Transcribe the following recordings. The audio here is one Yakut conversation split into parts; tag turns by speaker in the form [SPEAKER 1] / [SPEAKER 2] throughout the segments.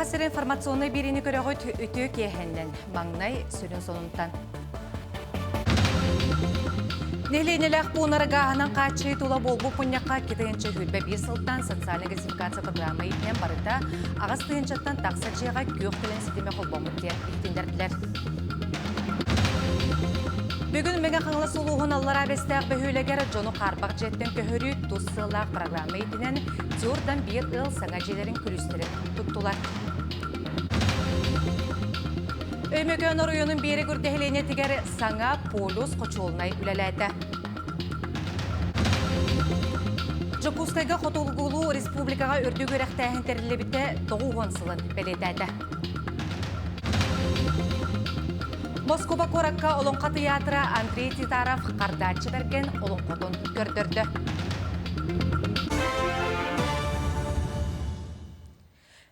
[SPEAKER 1] сирин информационнай биэриини көрөҕүт үтүө киэһэннэн маҥнай сүрүн сонунтан. Нэһилиэнньэлээх пууннары гааһынан хааччыйыы тула буолбут мунньахха 2 сүүс сылтан социальнай газификация программа иитинэн барыта аҕыс тыһыынчаттан тахса дьиэҕэ күөх төлөн ситимэ холбоммут диэн иһитиннэрдилэр. Бүгүн Мэҥэ Хаҥалас улууһун Аллараа Бэстээх бөһүөлэгэр дьону хаарбах дьиэттэн көһөрүү тус сыаллаах программа иитинэн Тюрдан биир ыал саҥа дьиэлэрин күлүүстэрин туттулар. Өймөкөөн оройуонун Биэрик үрдэһилиэнньэтигэр саҥа полюс хочуолунай үлэлээтэ. Дьокуускайга Хотугулуу республикаҕа үрдүк үөрэхтээһин тэриллибитэ 90 сылын бэлиэтээтэ. Москуба куоракка Олоҥхо тыйаатыра Андрей Титаров Хардааччы Бэргэн олоҥхотун көрдөрдө.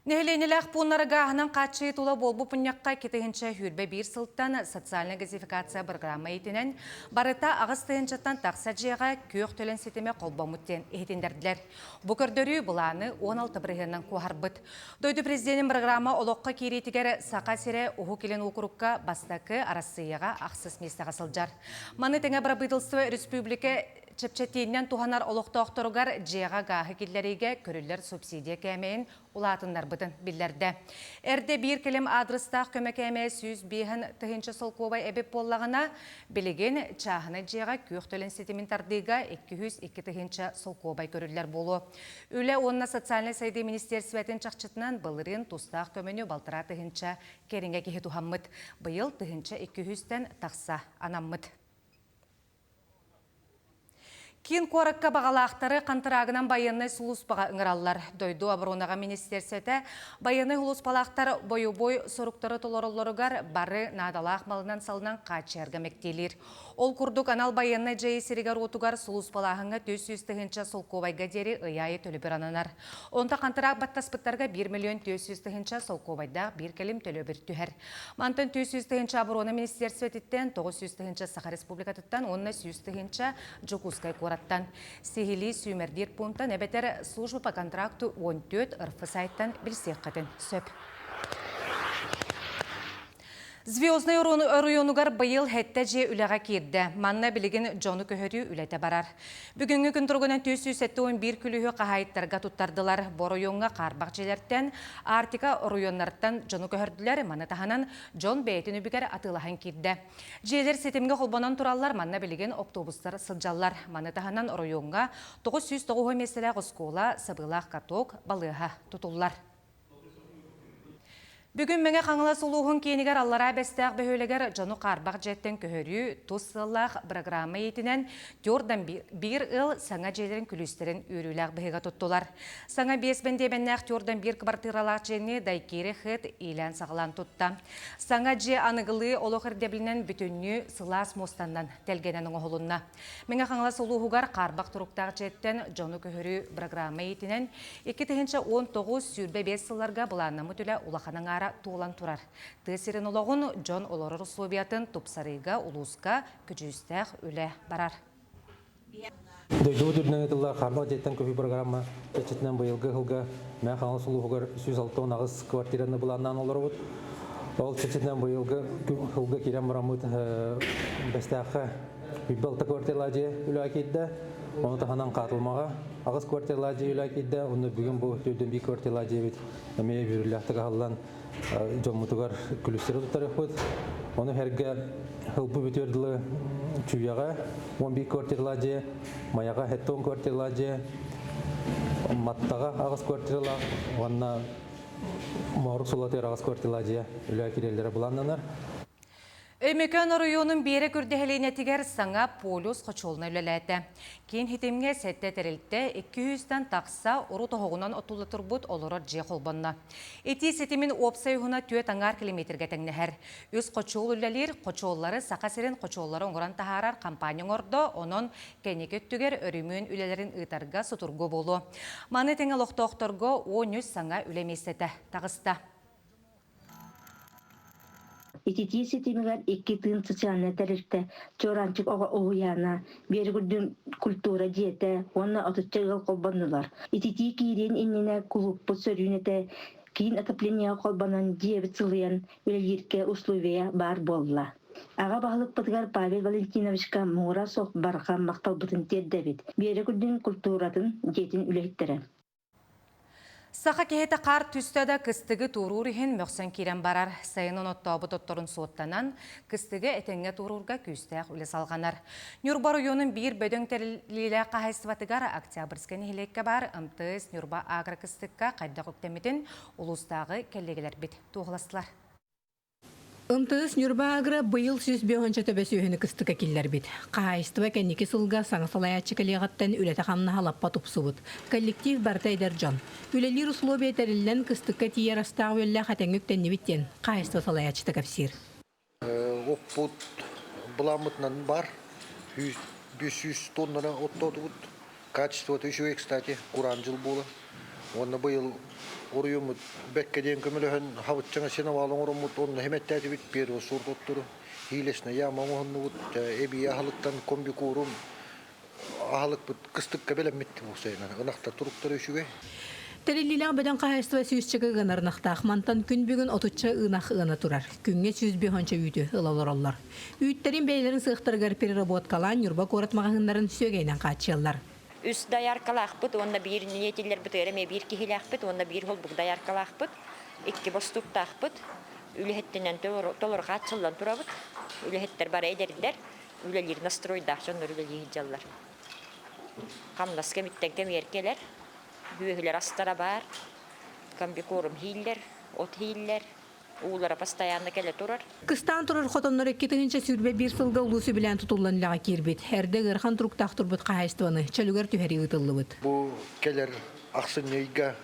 [SPEAKER 1] Нэһилиэнньэлээх пууннары гааһынан хааччыйыы тула буолбут мунньахха 2021 сылтан социальнай газификация бырагыраама иитинэн барыта 8 тыһыынчаттан тахса дьиэҕэ күөх төлөн ситимэ холбоммут диэн иһитиннэрдилэр. Бу көрдөрүү былааны 16 бырыһыанынан куоһарбыт. Дойду президенин бырагыраама олоххо киириитигэр Саха сирэ Уһук Илин уокурукка бастакы, Арассыыйаҕа ахсыс миэстэҕэ сылдьар. Маны тэҥэ бырабыыталыстыба өрөспүүбүлүкэ чэпчэтиинэн туһанар олохтоохторугар дьиэҕэ гааһы киллэриигэ көрүллэр субсидия кээмэйин улаатыннарбытын биллэрдэ. Эрдэ биир кэлим аадырыстаах көмө кээмэйэ 105 тыһыынча солкуобай эбит буоллаҕына, билигин чааһынай дьиэҕэ күөх төлөн ситимин тардыыга 202 тыһыынча солкуобай көрүллэр буолуо. Үлэ уонна социальнай сайдыы министиэрсибэтин чахчытынан былырыын тустаах көмөнү балтараа тыһыынча кэриҥэ киһи туһаммыт. Быйыл 1200-тэн тахса анаммыт. Киин куоракка баҕалаахтары хантыраагынан байыаннай сулууспаҕа ыҥыраллар. Дойду оборонаҕа министиэрсэтэ байыаннай сулууспалаахтар бойобуой соруктары толороллоругар бары наадалаах малынан-салынан хааччыйарга мэктиэлиир. Ол курдук анал байыаннай дьайыы сиригэр-уотугар сулууспалааһыҥҥа 400 тыһыынча солкуобайга диэри ый аайы төлөбүр ананар. Онто хантыраак баттаспыттарга 1 миллион 400 тыһыынча солкуобайдаах биир кэлим төлөбүр түһэр. Мантан 400 тыһыынча оборона министиэрсибэтиттэн, 900 тыһыынча Саха Республикатыттан уонна 100 тыһыынча Дьокуускай куораттан. Сиһилии сүүмэрдиир пунктан эбэтэр служба по контракту 14 РФ сайтан билсиэххитин сөп. Звездный оройуонугар быйыл сэттэ дьиэ үлэҕэ киирдэ. Манна билигин дьону көһөрүү үлэтэ барар. Бүгүҥҥү күн туругунан 471 күлүүһү хаһаайыттарга туттардылар. Бу оройуоҥҥа хаарбах дьиэлэртэн, Арктика оройуоннарыттан дьону көһөрдүлэр. Маны таһынан дьон бэйэтин үбүгэр атыылаһан киирдэ. Дьиэлэр ситимҥэ холбонон тураллар, манна билигин автобустар сылдьаллар. Маны таһынан оройуоҥҥа 909 миэстэлээх оскуола, сабыылаах каток, балыыһа тутуллар. Бүгүн Мэҥэ Хаҥалас улууһун киинигэр Аллараа Бэстээх бөһүөлэгэр дьону хаарбах дьиэттэн көһөрүү тус сыаллаах бырагыраама иитинэн Тюрдан биир ыал саҥа дьиэлэрин күлүүстэрин үөрүүлээх быһыыга туттулар. Саҥа биэс бэндиэбэннээх Тюрдан биир кыбартыыралаах дьиэни Дайкири Хэт иилээн-саҕалаан тутта. Саҥа дьиэ аныгылыы олох ирдэбилинэн бүтүннүү сылаас муостаннан тэлгэнэн оҥоһулунна. Мэҥэ Хаҥалас улууһугар хаарбах туруктаах дьиэттэн дьону көһөрүү бырагыраама иитинэн 2019-25 сылларга былааннаммыт үлэ улахан аҥаара туолан турар. Тыа сирин олоҕун, дьон олорор условиятын тупсарыыга улууска көдьүүстээх үлэ барар.
[SPEAKER 2] Дойдубут үрдүнэн ыытыллар хаарбах дьиэттэн көһүү программа чэрчитинэн быйылгы сылга Мэҥэ Хаҥалас улууһугар 168 квартираны былааннаан олоробут. Ол чэрчитинэн быйылгы сылга киирэн бараммыт Бэстээххэ Үб-алта квартиралаах дьиэ үлэҕэ киирдэ. Ону таһынан Хаатылмаҕа аҕыс квартиралаах дьиэ үлэҕэ киирдэ. Онно бүгүн бу төрдүн биир квартиралаах дьиэбит эмиэ үөрүүлээхтик аһыллан дьоммутугар күлүстэри туттарыахпыт. Ону сэргэ ылбы бүтүөр дылы Чүүйэҕэ 11 квартиралаах дьиэ, Майаҕа 70 квартиралаах дьиэ, Маттаҕа аҕыс квартиралаах уонна Моорук Сулатыгар аҕыс квартиралаах дьиэ үлэҕэ киирэллэрэ былааннанар.
[SPEAKER 1] Өймөкөөн оройуонун Биэрэк үрдэһэлиэнэтигэр саҥа полюс хочуолунай үлэлээтэ. Киин хитимҥэ сэттэ тэрилтэ 200-тэн тахса урут оһоҕунан отулла турбут олорор дьиэ холбонно. Итии ситимин уопсай уһуна түөрт аҥаар километрга тэҥнэһэр. Үс хочуол үлэлиир, хочуоллары Саха сирин хочуоллары оҥорон таһаарар компания оҥордо, онон кэнники өттүгэр өрөмүөн үлэлэрин ыытарга судургу буолуо. Маны тэҥэ олохтоохторго 13 саҥа үлэ миэстэтэ таҕыста.
[SPEAKER 3] Ититии ситимигэр икки тыын социальнай тэрилтэ, Чуораанчык оҕо уһуйаана, Биэргүрдүн культура дьиэтэ уонна отучча ыал холбоннулар. Ититии киириэн иннинэ кулууппут сөрүүн этэ. Киин отоплениеҕа холбонон дьиэбит сылыйан үлэлииргэ условия баар буолла. Аҕа баһылыкпытыгар Павел Валентиновичка муҥура суох барҕа махталбытын тиэрдэбит. Биэрэк Үрдүн культуратын дьиэтин үлэһиттэрэ.
[SPEAKER 1] Саха киһитэ хаар түстэ да кыстыгы туоруур иһин мөхсөн киирэн барар. Сайынын оттообут отторун суоттанан, кыстыгы этэҥҥэ туоруурга күүстээх үлэ салҕанар. Ньурба оройуонун биир бөдөҥ тэриллиилээх хаһаайыстыбатыгар Октябрьскай нэһилиэккэ баар МТС Ньурба агрокыстыкка хайдах үктэммитин улуустааҕы кэллиэгэлэрбит туоһуластылар.
[SPEAKER 4] МТС Ньурба Агро быйыл 105 төбө сүөһүнү кыстыка киллэрбит. Хаһаайыстыба кэнники сылга саҥа салайааччы кэлиэҕиттэн үлэтэ-хамнаһа лаппа тупсубут. Коллектив барыта эдэр дьон. Үлэлиир условия тэриллэн кыстыкка тиийэр астаах-үөллээх этэҥҥэ үктэннибит диэн хаһаайыстыба салайааччыта кэпсиир.
[SPEAKER 5] Оппут былааммытынан бар. 500 тоннаны оттоотубут. Качествота үчүгэй, кстати, кураан дьыл буолан. Уонна быйыл оруйуммут бэккэ диэн көмөлөһөн хабыччаҥа сеновал оҥороммут, онно химэттээтибит первый сорт оттору, хилесная яма оҥоһуннубут, эбии аһылыктан комбикорум аһылыкпыт кыстыкка бэлэммит бу сайынан ынахтар туруктара үчүгэй.
[SPEAKER 4] Тэриллиилээх бөдөҥ хаһаайыстыба сүүсчэкэ ыанар ынахтаах. Мантан күн бүгүн отучча ынах ыана турар. Күҥҥэ 105 үүтү ыла олороллор. Үүттэрин бэйэлэрин сыахтарыгар переработкалаан Ньурба куорат маҕаһыыннарын сүөгэйинэн хааччыйаллар.
[SPEAKER 6] Үс дояркалаахпыт уонна биир ниэтиллэрбитигэр эмиэ биир киһилээхпит уонна биир холбук дояркалаахпыт, икки бостууктаахпыт. Үлэһиттинэн толору хааччыллан турабыт. Үлэһиттэр бары эдэрдэр, үлэлиир настройдаах дьоннор үлэлии сылдьаллар. Хамнас кэмиттэн кэмигэр кэлэр, бүөһүлэр астара баар, комбикорм иһииллэр, от иһииллэр, уулара постоянно кэлэ турар.
[SPEAKER 4] Кыстаан турар хотоннор 2021 сылга улуус үбүлээн тутуллан үлэҕэ киирбит. Эрдэ ыарахан туруктаах турбут хаһаайыстыбаны чөлүгэр түһэрии ыытыллыбыт.
[SPEAKER 5] Бу кэлэр ахсынньы ыйга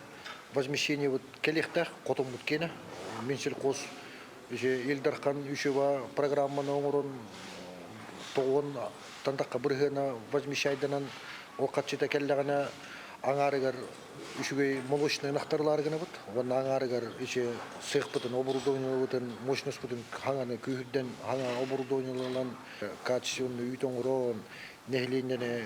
[SPEAKER 5] возмещение вот кэлиэхтээх хотоммут киэнэ. Минсельхоз Ил Дархан үчүгэ программаны оҥорон тоҕуон тандакка бырыһыана возмещайданан ол хаччыта кэллэҕинэ аҥаарыгар үчүгэй молочный ынахтарлаары гынабыт уонна аҥаарыгар ичи сыахпытын оборудованиелабытын мощностьпутун хаҥаны күүһүрдэн хаҥа оборудованиеланан качественный үүт оҥорон нэһилиэнньэни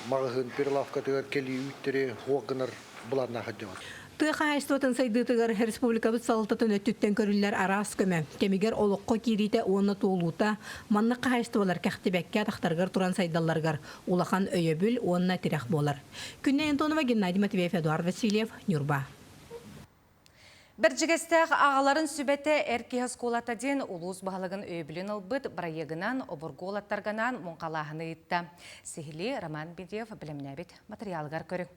[SPEAKER 5] маҕаһыын прилавкатыгар кэлии үүттэри хуох гынар былааннаах сылдьабыт.
[SPEAKER 4] Тыа хаһаайыстыбатын сайдыытыгар республикабыт салалтатын өттүттэн көрүллэр араас көмө, кэмигэр олоххо киириитэ уонна туолуута маннык хаһаайыстыбалар кэхтибэккэ атахтарыгар туран сайдалларыгар улахан өйөбүл уонна тирэх буолар. Күннэй Антонова, Геннадий Матвеев, Эдуард Васильев, Ньурба.
[SPEAKER 1] Бэрдьигэстээх аҕаларын сүбэтэ эр киһи оскуолата диэн улуус баһылыгын өйөбүлүн ылбыт бырайыагынан обургу уолаттарганаан муҥхалааһыны ыытта. Сиһилии Роман Бедев бэлэмнээбит матырыйаалыгар көрүҥ.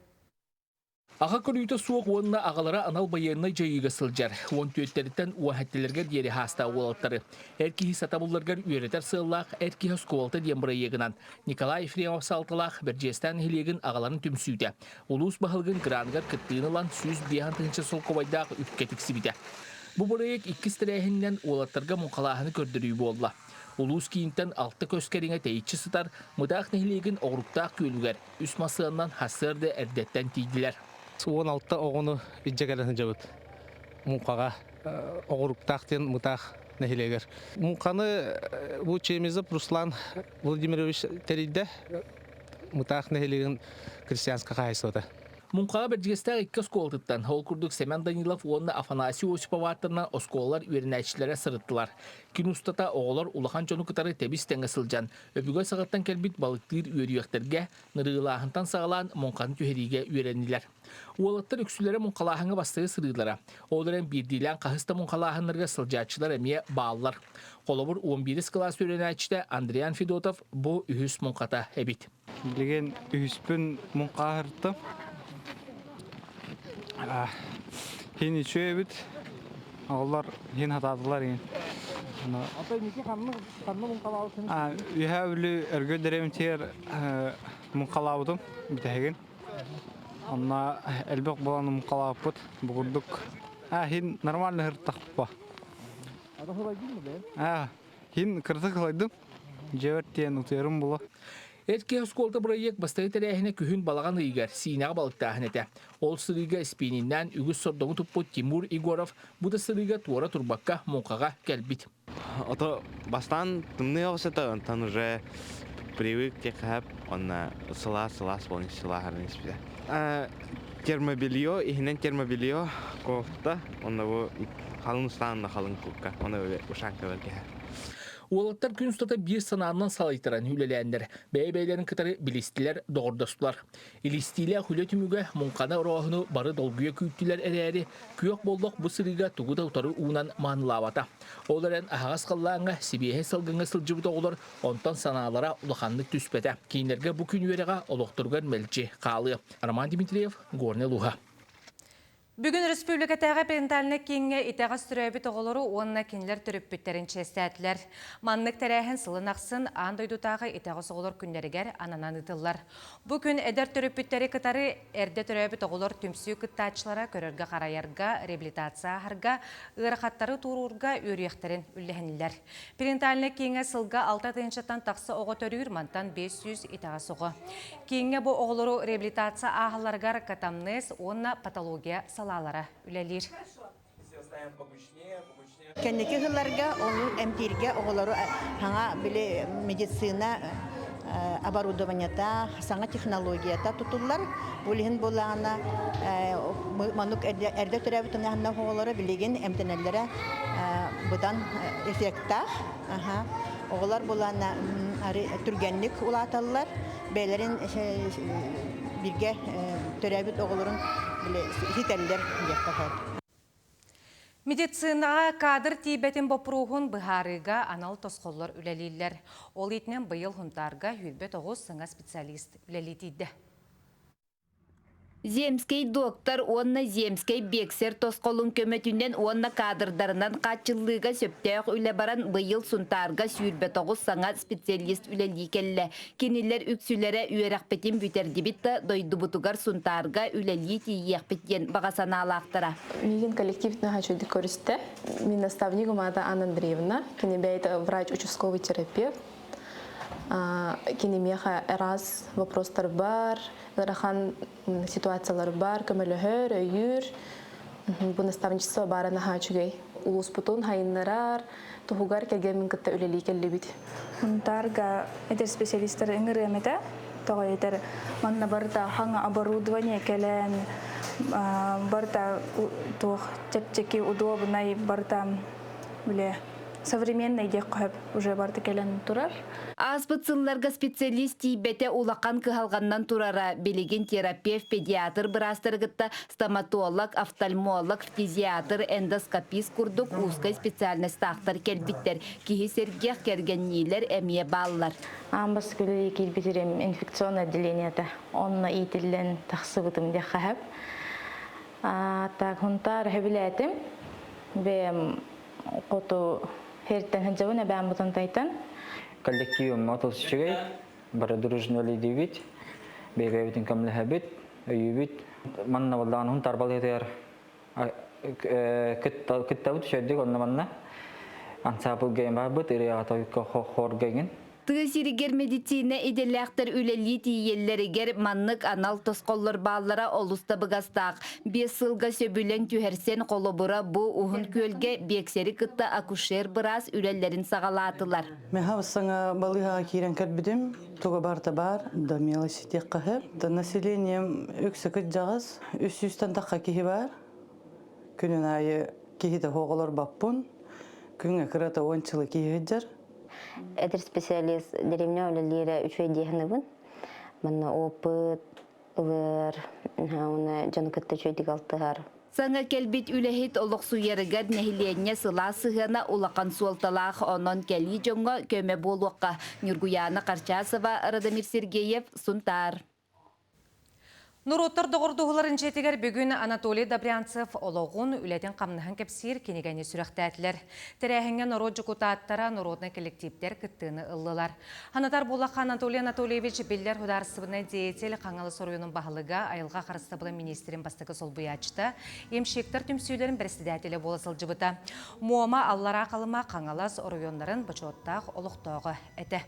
[SPEAKER 7] Аҕа көрүүтэ суох уонна аҕалара анал байыаннай дьайыыга сылдьар. Уон түөртэриттэн уоһэттилэргэ диэри хаастаах уолаттары эр киһи сатабылларыгар үөрэтэр сыаллаах Эр киһи оскуолата диэн бырайыагынан Николай Ефремов салталаах Бэрдьиэстээн нэһилиэгин аҕаларын түмсүүтэ улуус баһылыгын граныгар кыттыыны ылан 105 тыһыынча солкуобайдаах үпкэ тиксибитэ. Бу бырайыак иккис тэрээһининэн уолаттарга муҥхалааһыны көрдөрүү буолла. Улуус киинтэн алта көс кэриҥэ тэйиччи сытар Мытаах нэһилиэгин Оҕуруктаах күөлүгэр үс массыынанан сарсыарда эрдэттэн тиийдилэр.
[SPEAKER 8] 16 оҕону илдьэ кэлэн сылдьабыт. Муҥхаҕа Оҕуруктаах диэн Мытаах нэһилиэгэр. Муҥханы бу Чемизов Руслан Владимирович тэрийдэ. Мытаах нэһилиэгин крестьянскай хаһаайыстыбата.
[SPEAKER 7] Муҥхаҕа Бэрдьигэстээх икки оскуолатыттан, ол курдук Сэмэн Данилов уонна Афанасий Осипов ааттарынан оскуолалар үөрэнээччилэрэ сырыттылар. Күн устата оҕолор улахан дьону кытары тэбис-тэҥҥэ сылдьан, Өбүгэ саҕаттан кэлбит балыктыыр үөрүйэхтэргэ нырыылааһынтан саҕалаан муҥханы түһэриигэ үөрэннилэр. Уолаттар үксүлэрэ муҥхалааһыҥҥа бастакы сырыылара. Ол эрэн биирдиилээн хаһыс да муҥхалааһыннарга сылдьааччылар эмиэ бааллар. Холобур, 11 кылаас үөрэнээччитэ Андриан Федотов бу үһүс муҥхата эбит.
[SPEAKER 9] Билигин үһүспүн муҥхааһыртым. Хин үчүгэй эбит. Оҕолор хин хатаатылар иин. Үһээ Бүлүү Өргө дэриэбинтигэр муҥхалаабытым бүтэһигин. Онно элбэх буолан муҥхалаабыппыт. Бу курдук. Хин нормально сырыттахпа. Хин кырдык ылайдым. Дьиэбэр тиийэн утуйарым була.
[SPEAKER 7] Эр киһи оскуолата бырайыак бастакы тэрээһинэ күһүн балаҕан ыйыгар Сиинэҕэ балыктааһын этэ. Ол сырыыга испиининнээн үгүс сордоҥу туппут Тимур Егоров бу да сырыыга туора турбакка муҥхаҕа кэлбит.
[SPEAKER 10] Ото бастаан тымныы оҕусата, онтон уже привык тиэхэп, онно сылаас-сылаас буолан сылааһыран испитэ. Термобелье, иһинэн термобелье, кофта, онно бу халын устаанна халын курка, оны ушанка бэргэһэ.
[SPEAKER 7] Уолаттар күн устата биир санаанан салайтаран үлэлээннэр, бэйэ-бэйэлэрин кытары билистилэр, доҕордостулар. Илистиилээх үлэ түмүгэ муҥханы орооһуну бары долгуйа күүттүлэр эрээри, күөх боллох бу сырыыга тугу да утары уунан маанылаабата. Ол эрэн аһаҕас халлааҥҥа сибиэһэй салгыҥҥа сылдьыбыт оҕолор онтон санаалара улаханнык түспэтэ. Кинилэргэ бу күн үөрэҕэ олохторугар мэлдьи хаалыа. Роман Дмитриев, Горнай улууһа.
[SPEAKER 1] Бүгүн республикатааҕы перинатальнай кииҥҥэ итэҕэс төрөөбүт оҕолору уонна кинилэр төрөппүттэрин чиэстээтилэр. Маннык тэрээһин сылын ахсын аан дойдутааҕы итэҕэс оҕолор күннэригэр ананан ыытыллар. Бу күн эдэр төрөппүттэри кытары эрдэ төрөөбүт оҕолор түмсүү кыттааччылара көрөргө-харайарга, реабилитация ааһарга, ыарахаттары туоруурга үөрүйэхтэрин үллэһиннилэр. Перинатальнай кииҥҥэ сылга 6 тыһыынчаттан тахса оҕо төрүүр, мантан 500 итэҕэс оҕо. Кииҥҥэ бу оҕолору реабилитация ааһалларыгар катамнез уонна патология салаалара үлэлиир.
[SPEAKER 11] Кэнники сылларга ону эмтииргэ оҕолору саҥа били медицина оборудованиета, саҥа технологията тутуллар. Бу иһин буоллаҕына маннык эрдэ төрөөбүт ыҥаһыннаах оҕолоро билигин эмтэнэллэрэ быдан эффектаах. Оҕолор булаана түргэнник улааталлар, бэйэлэрин бииргэ төрөөбүт оҕолорун ситэллэр диэххэ сөп.
[SPEAKER 1] Медицинаҕа кадр тиийбэтин боппуруоһун быһаарыыга анал тосхоллор үлэлииллэр. Ол иитинэн быйыл Һунтаарга 29 саҥа специалист үлэлии тиийдэ.
[SPEAKER 12] Земскэй доктор уонна Земскэй биэксэр тосхолун көмөтүнэн уонна кадрдарынан хааччыллыыга сөптөөх үлэ баран быйыл Сунтаарга 29 саҥа специалист үлэлии кэллэ. Кинилэр үксүлэрэ үөрэхпитин бүтэрдибит да дойдубутугар Сунтаарга үлэлии тиийиэхпит диэн баҕа санаалаахтара.
[SPEAKER 13] Миигин коллектив наһаа үчүгэйдик көрүстэ. Мин наставнигым аата Анна Андреевна. Кини бэйэтэ врач участковый терапевт. Кини миэхэ араас вопростар бар, ыарахан ситуациялар бар, көмөлөһөр, өйүүр. Бу наставничество баара наһаа үчүгэй. Улууспутун хайыннарар, туһугар кэргэммин кытта үлэлии кэллибит.
[SPEAKER 14] Мунтаарга эдэр специалистар ыҥырыам этэ. Тоҕо этэр, манна барыта хаҥа оборудование кэлэн, барыта туох чэпчэки, удобнай, барыта биле современный диэххэ сөп уже барыта кэлэн турар.
[SPEAKER 12] Ааспыт сылларга специалист тиийбэтэ улахан кыһалҕаннан турара. Билигин терапевт, педиатр быраастары кытта стоматолог, офтальмолог, фтизиатр, эндоскопист курдук узкай специальностаахтар кэлбиттэр. Киһи сэргэх кэргэнниилэр эмиэ бааллар.
[SPEAKER 15] Аан бастакы үлэлии киирбитирим инфекционное отделениета. Онно иитиллэн тахсыбытым диэххэ сөп. Так, Хунтаар сөбүлээтим. Бэйэм хоту хертэн сылдьабын эбээн бутантайтан.
[SPEAKER 16] Коллективым отус үчүгэй, бары дружно үлэлиибит, бэйэ-бэйэбитин көмөлөһөбүт, өйүүбүт. Манна буоллаҕына Хунтаар балыыһатыгар кыттабыт үчүгэйдик онно манна ансаабылга баарбыт, ырыаҕа тойукка хорга игин.
[SPEAKER 12] Тыа сиригэр медицина идэлээхтэр үлэлии тиийэллэригэр маннык анал тосхоллор бааллара олус табыгастаах. Биэс сылга сөбүлэҥ түһэрсэн холобура бу Уһун Күөлгэ биэксэри кытта акушер-быраас үлэлэрин саҕалаатылар.
[SPEAKER 17] Меха саҥа балыыһаҕа киирэн кэлбитим. Туга барыта баар, да мелочи диэххэ Да населением үксэ кырдьаҕас, үс сүүстэн тахха киһи баар. Күнүн аайы киһи да баппун. Күҥҥэ кырата уончылы киһи сылдьар.
[SPEAKER 18] Эдэр специалист деревня үлэлиирэ үчүгэй дии саныыбын. Манна опыт ылар, уонна дьону кытта үчүгэйдик алтыһар.
[SPEAKER 12] Саҥа кэлбит үлэһит олохсуйарыгар нэһилиэнньэ сылаас сыһыана улахан суолталаах, онон кэлии дьоҥҥо көмө буолуохха. Ньургуйаана Харчасова, Радомир Сергеев, Сунтаар.
[SPEAKER 1] Норуоттар доҕордоһууларын дьиэтигэр бүгүн Анатолий Добрянцев олоҕун, үлэтин-хамнаһын кэпсиир кинигэни сүрэхтээтилэр. Тэрээһиҥҥэ норуот дьокутааттара, народнай коллективтэр кыттыыны ыллылар. Санатар буоллахха, Анатолий Анатольевич биллэр судаарыстыбаннай деятель, Хаҥалас оройуонун баһылыга, айылҕа харыстабылын миниистирин бастакы солбуйааччыта, ямщиктар түмсүүлэрин бэрэссэдээтэлэ буола сылдьыбыта. Муома, Аллараа Халыма, Хаҥалас оройуоннарын бочуоттаах олохтооҕо этэ.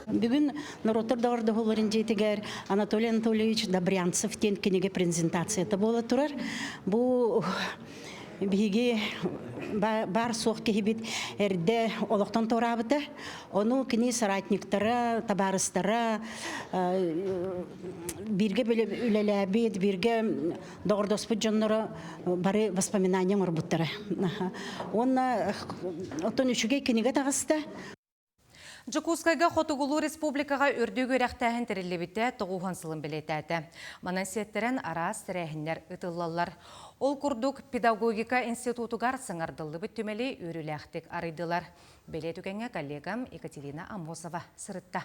[SPEAKER 19] Бүгүн норуоттар доҕордоһууларын дьиэтигэр Анатолий Анатольевич Добрянцев диэн кинигэ презентацията буола турар. Бу Биһиги баар суох киһибит эрдэ олохтон туораабыта. Ону кини соратниктара, табаарыстара бииргэ үлэлээбит, бииргэ доҕордоспут дьонноро бары воспоминания оҥорбуттара. Уонна оттон үчүгэй кинигэ таҕыста.
[SPEAKER 1] Дьокуускайга Хотугулуу республикаҕа үрдүк үөрэхтээһин тэриллибитэ тоҕуһан сылын бэлиэтээтэ. Манан сиэттэрэн араас тэрээһиннэр ыытыллаллар. Ол курдук, педагогика институтугар саҥардыллыбыт түмэли үөрүүлээхтик арыйдылар. Бэлиэ түгэҥҥэ коллегам Екатерина Аммосова сырытта.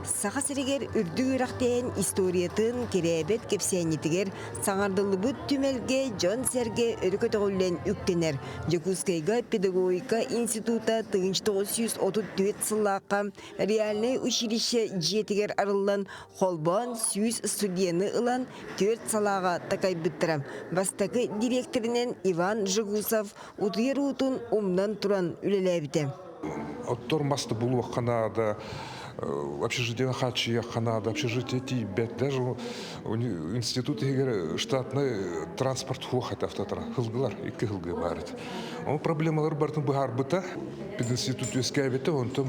[SPEAKER 20] Саха сиригэр үрдүк үөрэхтээн историятын кирээбэт кэпсээнньитигэр саҥардыллыбыт түмэлгэ дьон-сэргэ өрө көтөҕүллэн үктэнэр. Дьокуускайга педагогика института 1934 сыллаахха реальнай училище дьиэтигэр арыллан холбоон 100 студены ылан түөрт салааҕа такайбыттара. Бастакы дириэктэринэн Иван Жегусов утуйар уутун умнан туран үлэлээбитэ.
[SPEAKER 21] Оттор масты булуохха наада, общежитиены хааччыйыахха наада, общежитие тиийбэт. Даже институт иһигэр штатный транспорт суох этэ автотара. Хылгылар, икки хылгы баар этэ. Ол проблемалар барытын быһаарбыта. Пединститут үөскээбитэ, онтон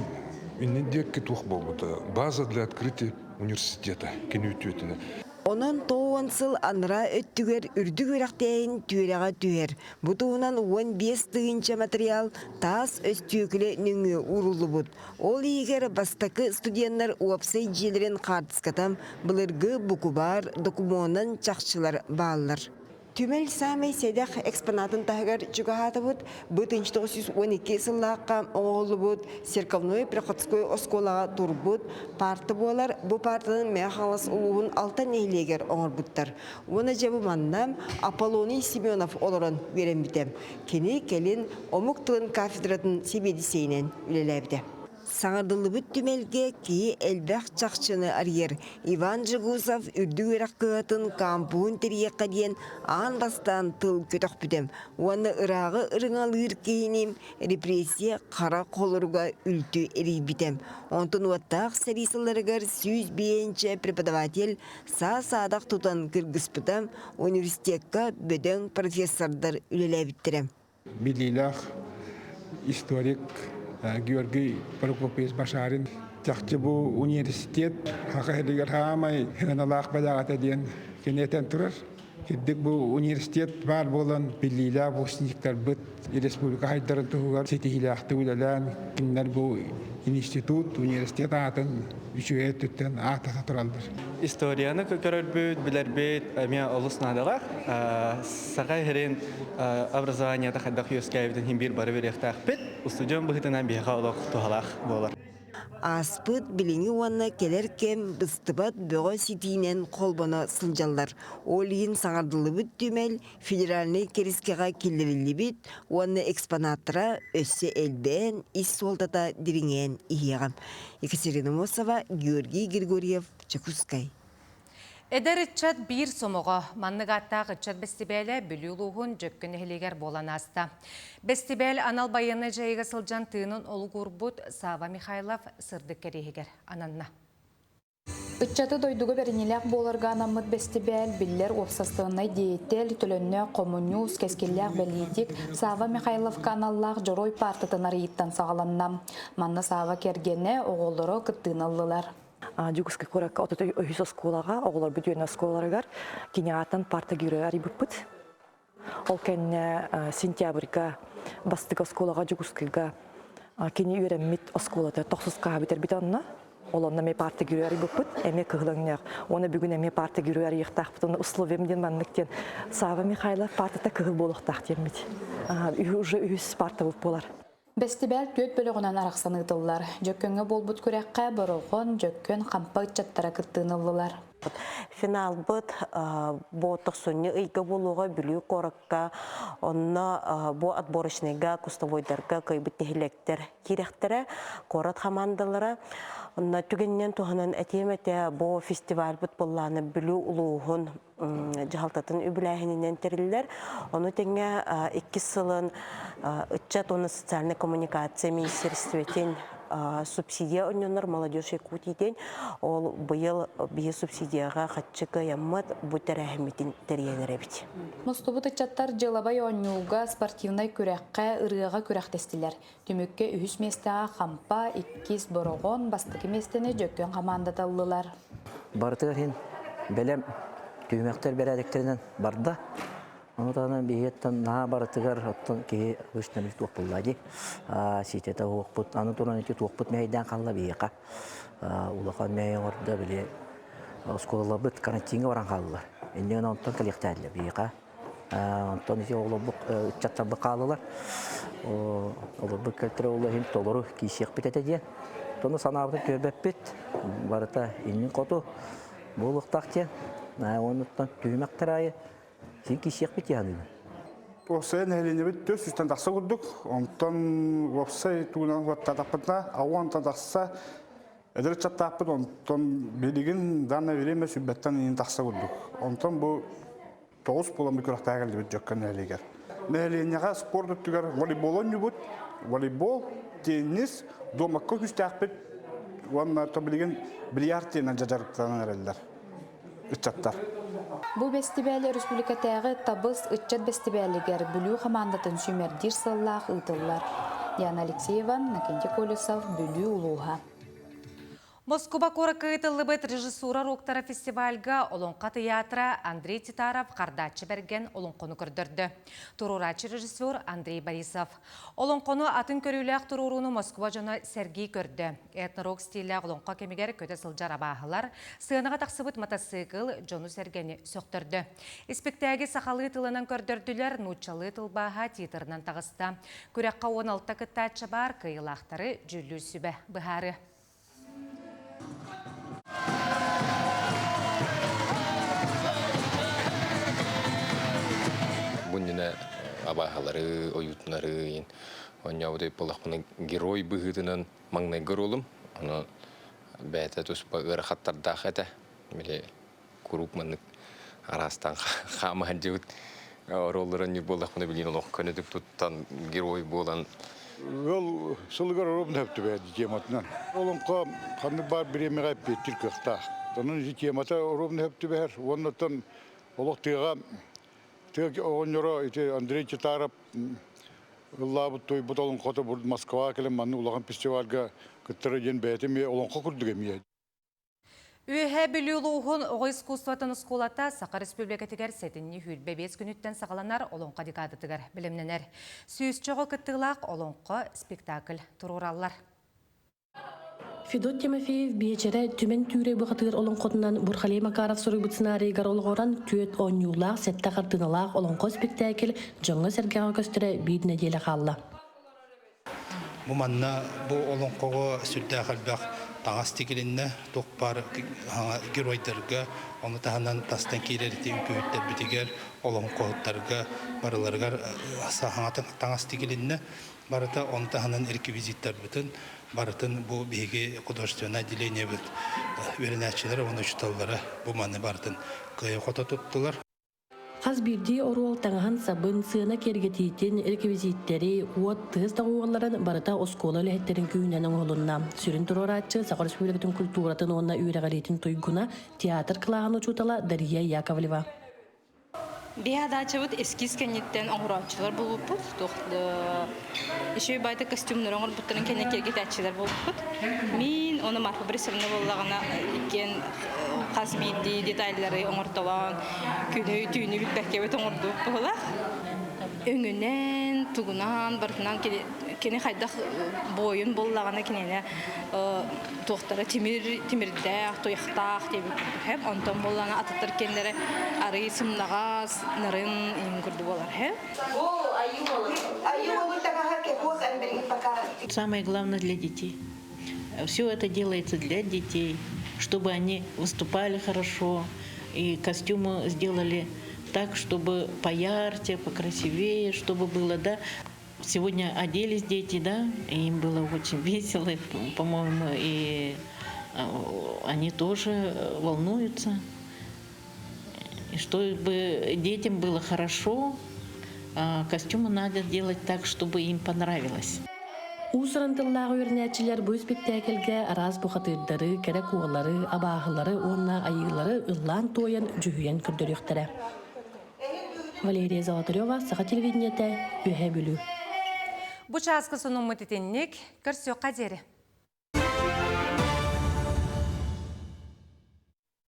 [SPEAKER 21] иннин диэки туох буолбута. База для открытия университета кини үтүөтүнэ.
[SPEAKER 20] Онон тоон сыл анараа өттүгэр үрдүк үөрэхтээһин түөрэҕэ түһэр. Бу туһунан 15 тыһыынча материал таас өстүөкүлэ нөҥүө ууруллубут. Ол иһигэр бастакы студеннар уопсай дьиэлэрин хаартыската, былыргы букубаар, докумуонан чахчылар бааллар. Түмэл саамай сэдэх экспонатын таһыгар чугаһаатыбыт. Бу 1912 сыллаахха оҥоһуллубут церковной приходской оскуолаҕа турбут парта буолар. Бу партаны Мэҥэ Хаҥалас улууһун Алтан нэһилиэгэр оҥорбуттар. Уонна дьэ бу манна Аполлоний Семенов олорон үөрэммитэ. Кини кэлин омук тылын кафедратын сэбиэдиссэйинэн үлэлээбитэ. Саҥардыллыбыт түмэлгэ киһи элбэх чахчыны арыйар. Иван Жегусов үрдүк үөрэх кыһатын кампуһун тэрийиэххэ диэн аан бастаан тыл көтөхпүтэ уонна ырааҕы ырыҥалыыр киһини репрессия хара холоруга үлтү эрийбитэ. Онтон уоттаах сэрии сылларыгар 105 преподаватель саа-саадах тутан кыргыспыта, университекка бөдөҥ профессордар үлэлээбиттэрэ.
[SPEAKER 22] Билиилээх историк Георгий Прокопьевич Башарин чахчы бу университет Саха сиригэр хаамай сыаналаах бэлэҕэтэ диэн кини этэн турар. Кирдик бу университет баар буолан биллиилээх выпускниктарбыт республика хайдарын туһугар ситиһиилээхтик үлэлээн кинилэр бу институт, университет аатын үчүгэй өттүттэн ааттата тураллар.
[SPEAKER 9] Историяны көрөрбүт, билэрбит эмиэ олус наадалаах. Саха сирин образованиета хайдах үөскээбитин иһин биир бары билиэхтээхпит. Устудьуон быһыытынан биһиэхэ олох туһалаах буолар.
[SPEAKER 20] Ааспыт, билиҥҥи уонна кэлэр кэм быстыбат бөҕө ситиинэн холбоно сылдьаллар. Ол иһин саҥардыллыбыт түмэл федеральнай кэрискэҕэ киллэриллибит уонна экспонаттара өссө элбээн, ис суолтата дириҥээн иһиэҕэ. Екатерина Мосова, Георгий Григорьев, Чекускай.
[SPEAKER 1] Эдэр ыччат биир сомоҕо. Маннык ааттаах ыччат бэстибээлэ Бүлүү улууһун Дьөккөн нэһилиэгэр буолан ааста. Бэстибээл анал байыаннай дьайыыга сылдьан тыынын олугурбут Сава Михайлов сырдык кэриэһигэр ананна.
[SPEAKER 14] Ыччаты дойдуга бэриниилээх буоларга анаммыт бэстибээл биллэр уопсастыбаннай деятель, төлөннөөх хомуньуус, кэскиллээх бэлиитик Сава Михайловка аналлаах Дьоруой паартатын арыйыыттан саҕаланна. Манна Сава кэргэнэ, оҕолоро кыттыыны ыллылар.
[SPEAKER 23] Дьокуускай куоракка 33 оскуолаҕа оҕолорбут үөрэнэр оскуолаларыгар киниааттан парта герой арыйбыппыт. Ол кэннэ сентябрьга бастакы оскуолаҕа Дьокуускайга кини үөрэммит оскуолата тохсус хааһы бүтэрбит онно. Ол онно эмиэ парта герой арыйбыппыт, эмиэ кыһыл өҥнөөх. Уонна бүгүн эмиэ парта герой арыйыахтаахпыт. Онно условием диэн маннык диэн Сава Михайлов партата кыһыл буолуохтаах диэммит. Уже үһүс партабыт буолар.
[SPEAKER 14] Бэстибээл түөрт бөлөҕүнэн арахсан ыытыллар. Дьөккөҥҥө буолбут күрэххэ Бороҕон, Дьөккөн, Хампа ыччаттара кыттыыны ыллылар.
[SPEAKER 24] Финалбыт бу тохсунньу ыйга буолуоҕа Бүлүү куоракка. Онно бу отборочнайга, кустовойдарга кыайбыт нэһилиэктэр киирэхтэрэ, куорат хамаандалара. Онно түгэнинэн туһанан этиэм этэ, бу фестивальбыт буоллааны Бүлүү улууһун дьаһалтатын үбүлээһининэн тэриллэр. Ону тэҥэ иккис сылын ыччат уонна социальнай коммуникация министерствотын субсидия онньоннор молодежь Якутии диэн ол быйыл биһи субсидияҕа хаччы кыайаммыт бу тэрээһиммитин тэрийэн эрэбит.
[SPEAKER 2] Мустубут ыччаттар дьыалабай оонньууга, спортивнай күрэххэ, ырыаҕа күрэхтэстилэр. Түмүккэ үһүс миэстэҕэ Хампа, иккис Бороҕон, бастакы миэстэни Дьөккөн хамаандата ыллылар.
[SPEAKER 3] Барытыгар иһин бэлэм түһүмэхтэр бэрээдэктэринэн барда. Ону таһынан биһиэттэн наһаа барытыгар оттон киһи обычно туох буолла дии. Ситэтэ уохпут, аны туран ити туохпут мэһэйдээн хаалла биһиэхэ. Улахан мэһэй оҥордо били оскуолаларбыт карантиҥҥа баран хааллылар. Инньэ гынан онтон кэлиэхтээллэр биһиэхэ. Онтон ити оҕолорбут ыччаттарбыт хааллылар. Олорбут кэлтэрэ ол иһин толору киисиэхпит этэ диэн. Тону санаабытын түһэрбэппит. Барыта иннин хоту буолуохтаах диэн. Оннуттан түһүмэхтэр аайы син киисиэхпит дии саныыбын.
[SPEAKER 5] Уопсайа нэһилиэнньэбит 400-тэн тахса курдук. Онтон уопсай тугунан уоттаатахпытына, 60-тан тахса эдэр ыччаттаахпыт. Онтон билигин данное время сүүрбэттэн иһин тахса курдук. Онтон бу тоҕус буолан бу күрэхтэһэ кэллибит Дьөккөн нэһилиэгэр. Нэһилиэнньэҕэ спорт өттүгэр волейбол оонньуубут. Волейбол, теннис, дуомакка күүстээхпит уонна то билигин бильярд диэнэн дьарыктанан эрэллэр ыччаттар.
[SPEAKER 2] Бу бэстибээл өрөспүүбүлүкэтээҕи Табыс ыччат бэстибээлигэр Бүлүү хамаандатын сүүмэрдиир сыаллаах ыытыллар. Яна Алексеева, Иннокентий Колесов, Бүлүү улууһа.
[SPEAKER 1] Москуба куоракка ыытыллыбыт режиссура уруоктара фестивальга Олоҥхо тыйаатыра Андрей Титаров Хардааччы Бэргэн олоҥхону көрдөрдө. Туруорааччы режиссер Андрей Борисов. Олоҥхону атын көрүүлээх туруорууну Москва дьоно сэргии көрдө. Этнорок стиллээх олоҥхо кэмигэр көтө сылдьар абааһылар, сыанаҕа тахсыбыт матасыыкыл дьону-сэргэни сөхтөрдө. Испиктээги сахалыы тылынан көрдөрдүлэр, нууччалыы тылбааһа титрынан таҕыста. Күрэххэ 16 кыттааччы баар, кыайыылаахтары дьүүллүүр сүбэ быһаарыа.
[SPEAKER 6] Бу иннинэ абааһылары, ойуутунары оонньообут буоллахпына герой быһыытынан маҥнайгы оруолум. Ону бэйэтэ туспа ыарахаттардаах этэ. Били куруук маннык араастаан хаама сылдьыбыт оруоллары оонньуур буоллахпына билигин олох көнөтүк туттан герой буолан
[SPEAKER 25] Ыал сылыгар оруобуна сөп тематынан. Олоҥхо ханнык баар бириэмэҕэ эппиэттиир кыахтаах. Онон ити темата оруобуна сөп түбэһэр. Уоннаттан олох тыаҕа тыа оҕонньоро ити Андрей Титаров ыллаабыт туойбут олоҥхото Москваҕа кэлэн маннык улахан фестивальга кыттара диэн бэйэтэ эмиэ олоҥхо курдук эмиэ.
[SPEAKER 1] Үөһээ Бүлүү улууһун оҕо искусствотын оскуолата Саха Республикатыгар сэтинньи 25 күнүттэн саҕаланар Олоҥхо декадатыгар бэлэмнэнэр. Сүүсчэ оҕо кыттыылаах Олоҥхо спектакль туруораллар.
[SPEAKER 26] Федот Тимофеев биэчэрэ Түмэн Түүрэ бухатыыр олоҥхотунан Бурхалей Макаров суруйбут сценарийыгар олоҕуран түөрт оонньуулаах, сэттэ хартыыналаах олоҥхо спектакль дьоҥҥо-сэргэҕэ көстөрө биир нэдиэлэ хаалла.
[SPEAKER 27] Бу манна бу олоҥхоҕо сүрдээх элбэх таҥас тигилиннэ, туох баар геройдарга, ону таһынан тастан киирэр ити үҥкүүһүттэрбитигэр, олоҥхоһуттарга барыларыгар саҥа таҥас тигилиннэ. Барыта ону таһынан реквизиттарбытын барытын бу биһиги художественное отделениебыт үөрэнээччилэрэ уонна учууталлара бу маны барытын кыайа-хото туттулар.
[SPEAKER 26] Хас биирдии оруол таҥаһын-сабын, сыана киэргэтиитин, реквизиттэри, уот, тыас доҕуһуолларын барыта оскуола үлэһиттэрин күүһүнэн оҥоһулунна. Сүрүн туруорааччы Саха Республикатын культуратын уонна үөрэҕириитин туйгуна, театр кылааһын учуутала Дария Яковлева.
[SPEAKER 28] Биһи адаачабыт эскиз кэнниттэн оҥорооччулар буолбуппут. Туох еще байта костюмнары оҥорбуттарын кэннэ киэргэтээччилэр буолбуппут. Мин оны Марфа Борисовна буоллаҕына иккиэн хас биирдии детальлары оҥортолоон күнү түүнү билбэккэбит оҥордубут быһыылаах. Өҥүнэн, тугунан барытынан кини хайдах буойун буоллаҕына кинини туохтара тимир тимирдээх, туйахтаах диэбит һэп. Онтон буоллаҕына атыттар киэннэрэ арый сымнаҕас, нарын иһин курдук буолар һэ.
[SPEAKER 29] Самое главное для детей. Все это делается для детей, чтобы они выступали хорошо, и костюмы сделали так, чтобы поярче, покрасивее, чтобы было, да. Сегодня оделись дети, да, и им было очень весело, по-моему, и они тоже волнуются. И чтобы детям было хорошо, костюмы надо делать так, чтобы им понравилось.
[SPEAKER 26] Уус-уран тыллаах үөрэнээччилэр бу испиктээкилгэ араас бухатыырдары, кэрэ куолары, абааһылары уонна айыылары ыллаан-туойан, дьүһүйэн көрдөрүөхтэрэ. Валерия Золотарева, Саха телевидениетэ, Үөһээ Бүлүү.
[SPEAKER 1] Бу чааска сонуммут итинник, көрсүөххэ диэри.